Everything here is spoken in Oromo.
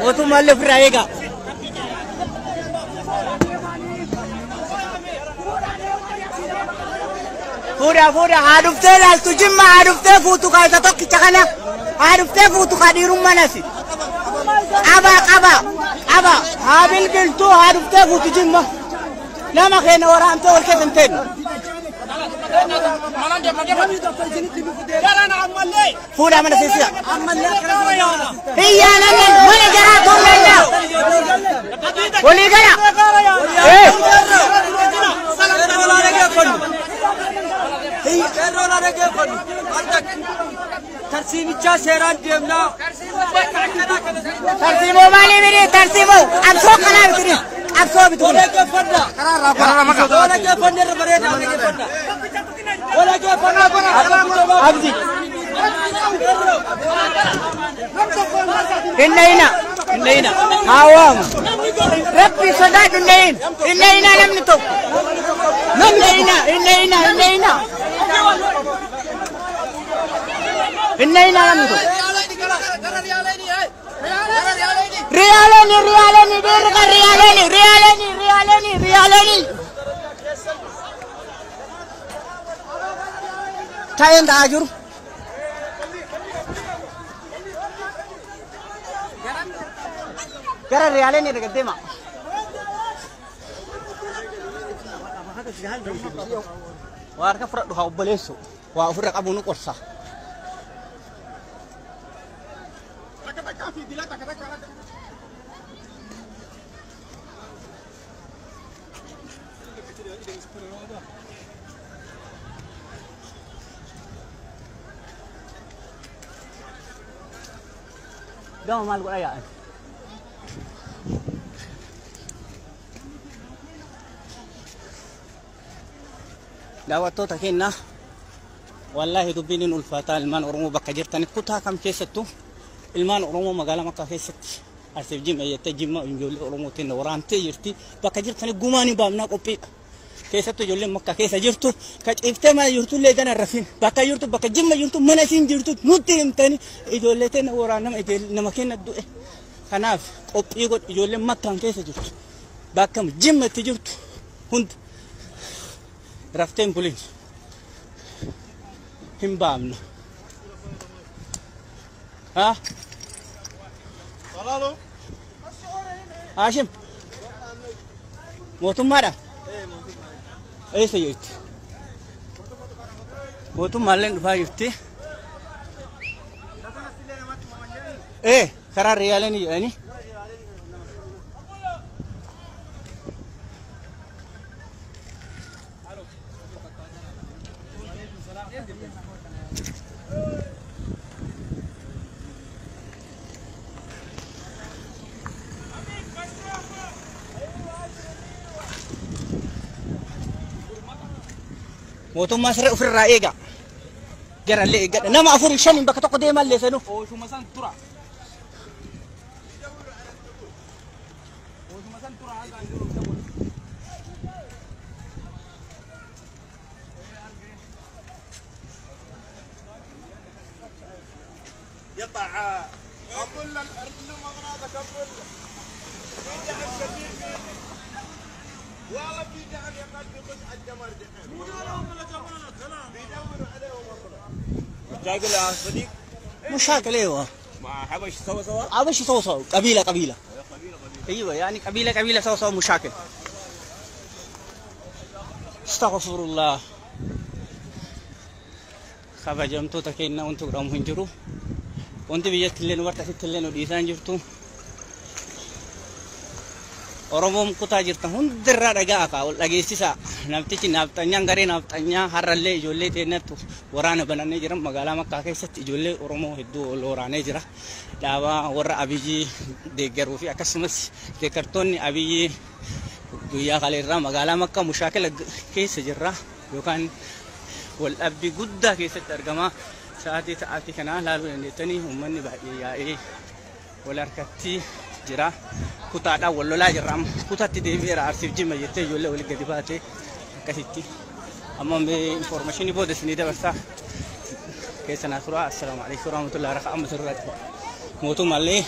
Mootummaallee ofirraa eegaa. Fuudha fuudha haa dhuftee ilaaltu Jimma haa dhuftee fuutu kaa isa tokkicha kana haa dhuftee fuutu kaa dhiirummaan asi. Qaba qaba qaba haa bilbiltuu haa dhuftee fuutu Jimma. Nama keenya waraantee wal keessa hin teenyu. Fuudha mana seensisa. Hiyyaa lallan mana jaraa tuullanna. Walii gala. Eh. Tarsiimichaa seeraan deemnaa. Tarsiimoo maalii miti tarsiimoo qabsoo kanaa miti qabsoo miti kun. Abdi. Inna ina inna ina hawaamu. Rabbi sodaadhu inna ina inna ina namni tokko. Inna ina inna ina inna ina. Inna ina namni tokko. Riyaaleni riyaaleni dhiirri riyaaleni riyaaleni riyaaleni riyaaleni. Taa'een ta'aa jiru. Gara riyaaleni erga deema. Waa harka fudhadhu haa obboleessu. Waa ofirra qabu nu qorsa. Gama maal godhaa yaa'an? Daawwattoota keenya wallaahi dubbiin hin ulfaataa ilmaan Oromoo bakka jirtanitti kutaa kam keessattuu ilmaan Oromoo magaalaa Makkaa keessatti Arsiif Jimma jettee Jimma ijoollee Oromootiin waraantee jirti bakka jirtanitti gumaan hin baafnaa qophiidha. Keessattuu ijoolleen Makkaa keessa jirtu ka ciiftee mana jirtullee gana rafin bakka jirtu bakka Jimma jirtu mana isiin jirtu nutti himtanii ijoollee teenya waraanama nama kenna du'e. Kanaaf qophii godhu ijoolleen Makkaan keessa jirtu bakka Jimma itti jirtu hundi raftee hin bulin hin baafna. ها؟ هاشم mootummaadha? Eessa jirti? Mootummaalleen dhufaa jirti. Ee karaa riyaaleen jedhanii. Mootummaa siree ofirraa eega. Jarallee eeggadha. Nama afurii shaniin bakka tokko deemallee sanu. Oshuma san tura. Oshuma san tura haga jiru. يطلع اقول لك ارسل اغراضك اقول لك في دعم كثير والله في دعم يا قلبي خش على الجمر دحين بيدوروا عليهم والله. مشاكل يا صديق؟ مشاكل ايوه مع حبش سوا سوا؟ حبش سوا سوا قبيله قبيله. ايوه يعني قبيله قبيله سوا سوا مشاكل. استغفر الله. Kabajamtoota keenya wanti godhamu hin jiru. Wanti biyyatti illee nu bartaasitti illee nu dhiisaa hin jirtu. Oromoon kutaa jirtan hundirraa dhagaa kaa ol dhageessisaa. Namtichi naafxanyaan garee naafxanyaa har'allee ijoollee teennattu waraana banannee jiran magaalaa Makkaa keessatti ijoollee Oromoo hedduu ol waraanee jira. Dhaabaa warra Abiyyi deeggaruu fi akkasumas deeggartoonni Abiyyi guyyaa kaleerraa magaalaa Makkaa mushaakila keessa jirra yookaan Wal dhabbii guddaa keessatti argama. Sa'aatii kanaa laaluu dandeettanii uummanni baay'ee yaa'ee wal harkatti jira. Kutaadhaan wal lolaa jirra amma. Kutaatti deebi'eera Arsiif Jimma jettee ijoollee walitti gadi baate akkasitti. Amma mee information booda isinii dabarsaa. Keessa naa turaa. Assalaamu alaikum warahmatullahi wabarakatuh. Amma sirraa dhufa. Mootummaallee